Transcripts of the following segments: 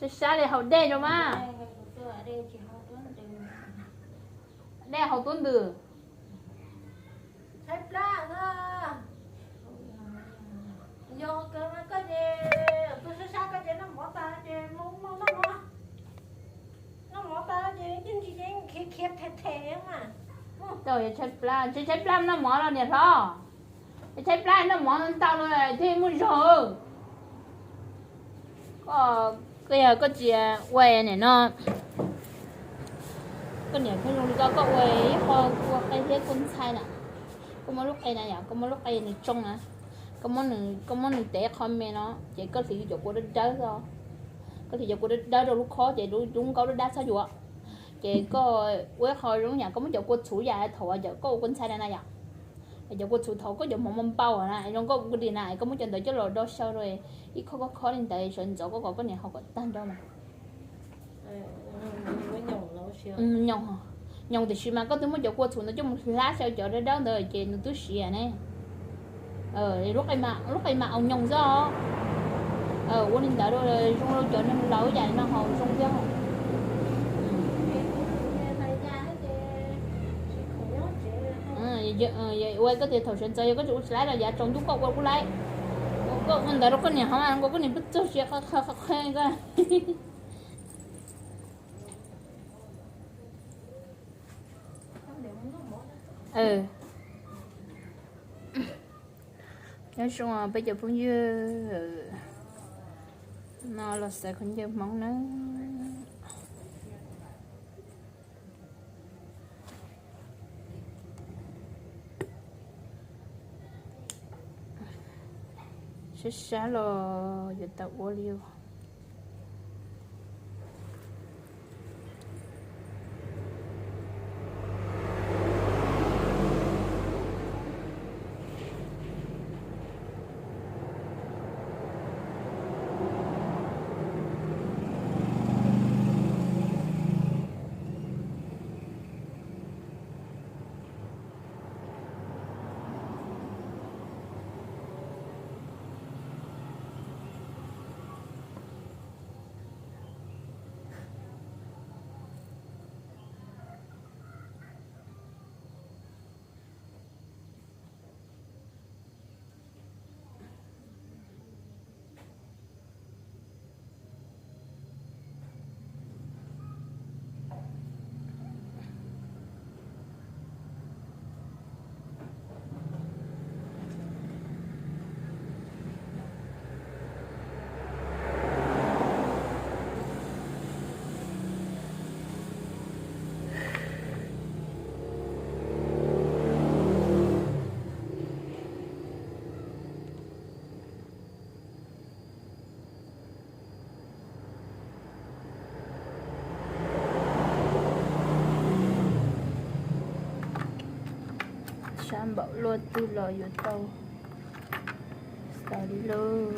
Sab li haus dej rau mas. Dej haus tuab ntws. Tau, tshaib plab, tshaib plab noj mov los niam hlob. Tshaib plab noj mov ntau no thiaj muaj zog. Koj yog koj tsis ua niam no, koj niam pheej zoo li koj, koj ua ib qho kua qe thiab kua ntxhai na. Koj muab lub qe na yom, koj muab lub qe nws tsoo na, koj muab nws tev qho me no ces koj hliv cov kua dawb dawb xwb. Koj hliv cov kua dawb dawb rau lub khob ces lub nkaub dab dab txhob yuav. Ces koj ua ib qho zoo yam koj muab cov kua txhuv yam thaum uas koj ua kua ntxhai na na yom. Cov kua txhuv thaum koj cov hmoov npau npau na, zoo nkauj kawg li na, koj muab cov ntawd coj los do xyaw rau ib khob khob khob li ntawd sawv ntxov koj kom koj niam haus kom tag nrho mas. Nyoos, nyoos tiam sis mas koj twb muab cov kua txhuv ntawd coj mus hlab xyaw cov dawb dawb ntawd ces nws twb siav ne. Lub qe mas, lub qe mas au nyoos xwb os. Ua li ntawd zoo rau cov neeg laus yam no haus zoo thiab. Ua koj tias thaum sawv ntxov yog koj tsis ua tsis laib los yav tsaus ntuj koj ua kuj laib. Koj ua ntawd rau koj niam haus mas koj niam pheej txog siav qhov qhov qhov koj. Nyob zoo peb cov phooj ywg no los xav khaub ncaws Hmoob na. Sab sab los yuav tau ua li. Sab npaum luaj twg los yuav tau xaws li lauj.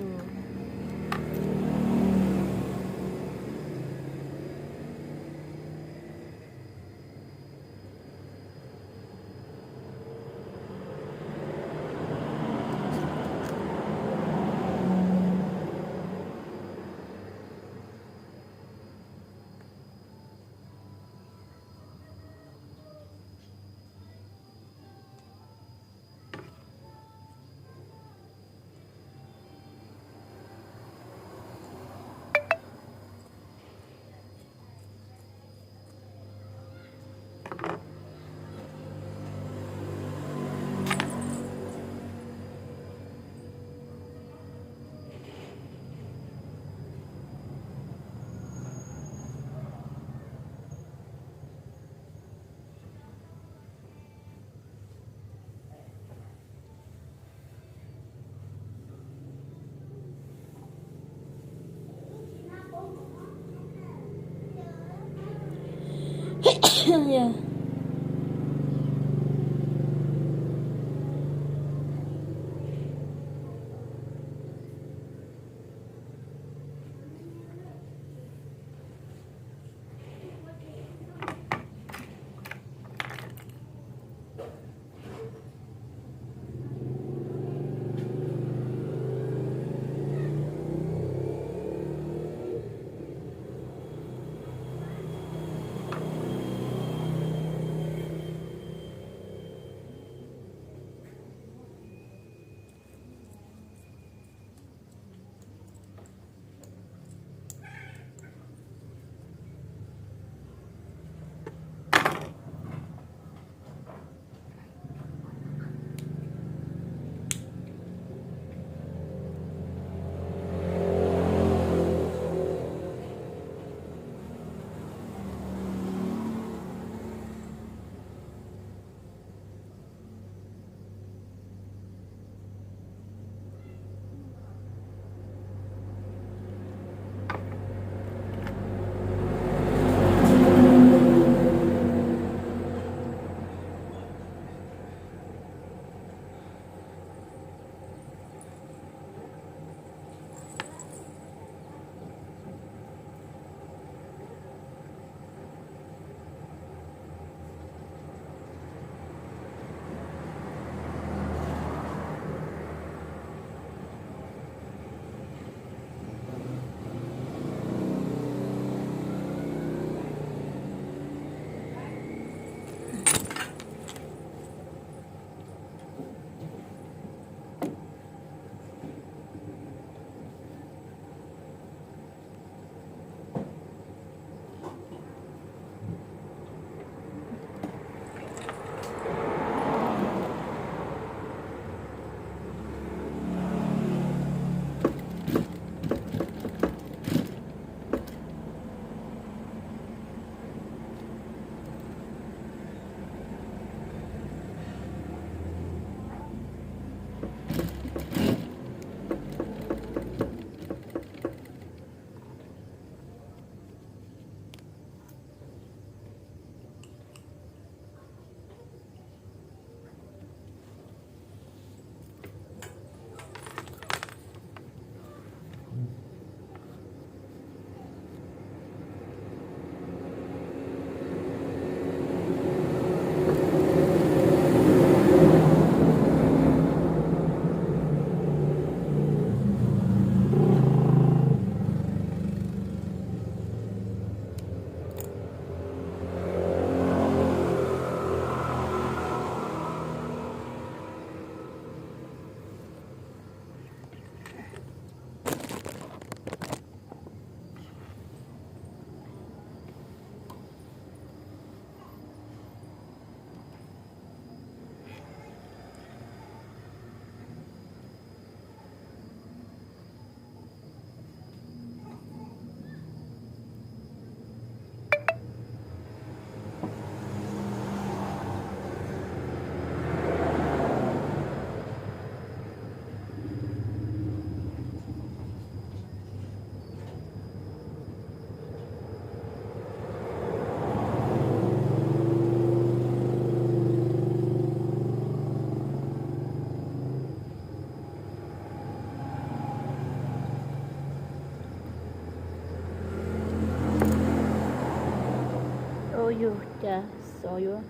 Yus cas xov yuav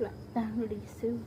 lam tag li xwb.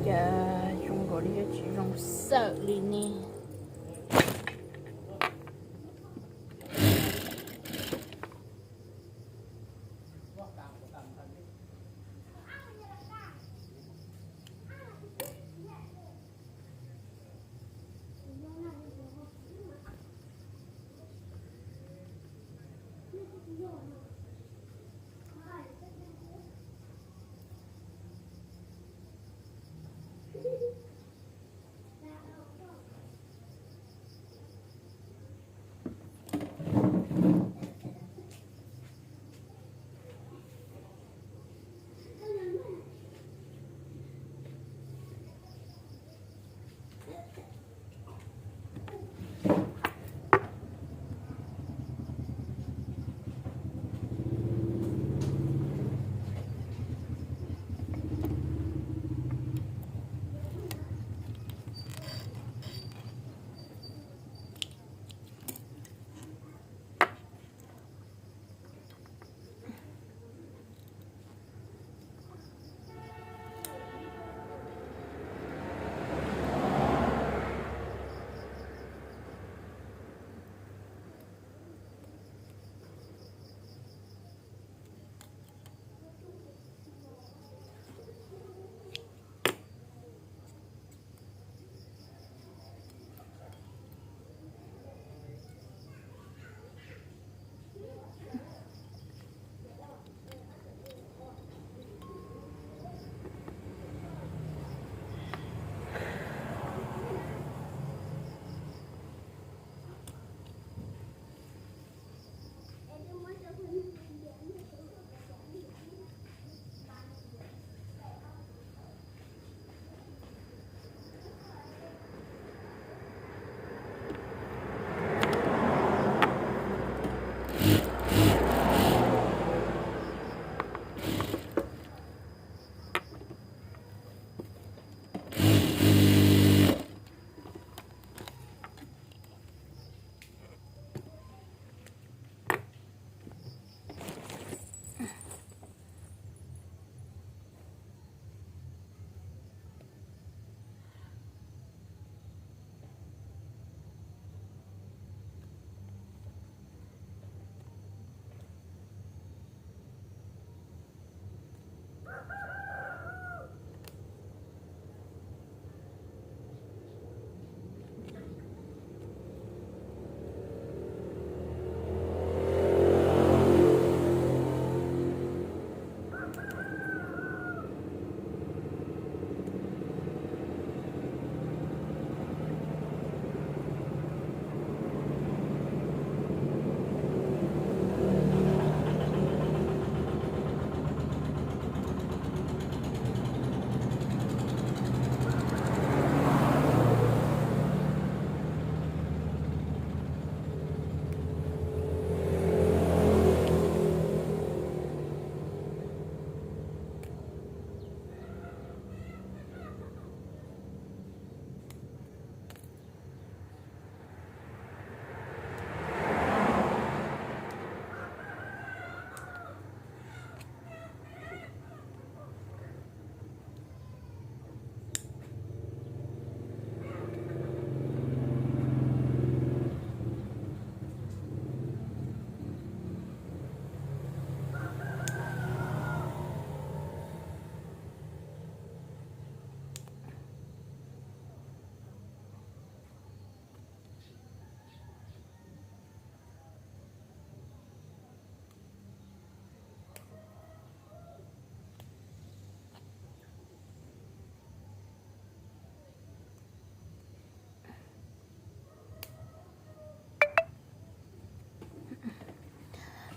Cas zoo nkaus li yuav tsis zoo xawm li ne.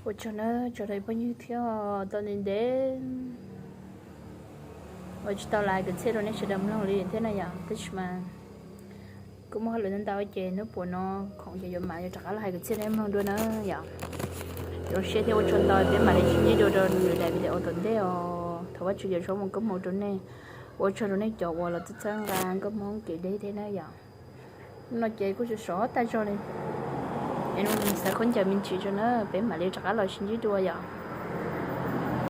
Ua tsaug na, tsaug rau phooj ywg thiab tau ntev ntev uas tsis tau lais kwv txhiaj rau nej sawv daws mloog li thiab na yom. Tab sis mas kuj muaj hauj lwm ntau ntau ces hnub puas no khoom ces yuav mam li rov qab los hais kwv txhiaj rau nej mloog dua na yom. Zoo siab thiab ua tsaug ntau, peb mam li sib ntsib dua rau lwm daim video tom ntej os. Thov Vajtswv cov zoo mus koob hmoov rau nej. Ua tsaug rau nej cov uas los txhawb nqa nkauj Hmoob kev deb thiab na yom. Hnub no ces kuj sov sov tag zog li, es xav khaub ncaws me ntsis tso na, peb mam li rov qab los sib ntsib dua yom.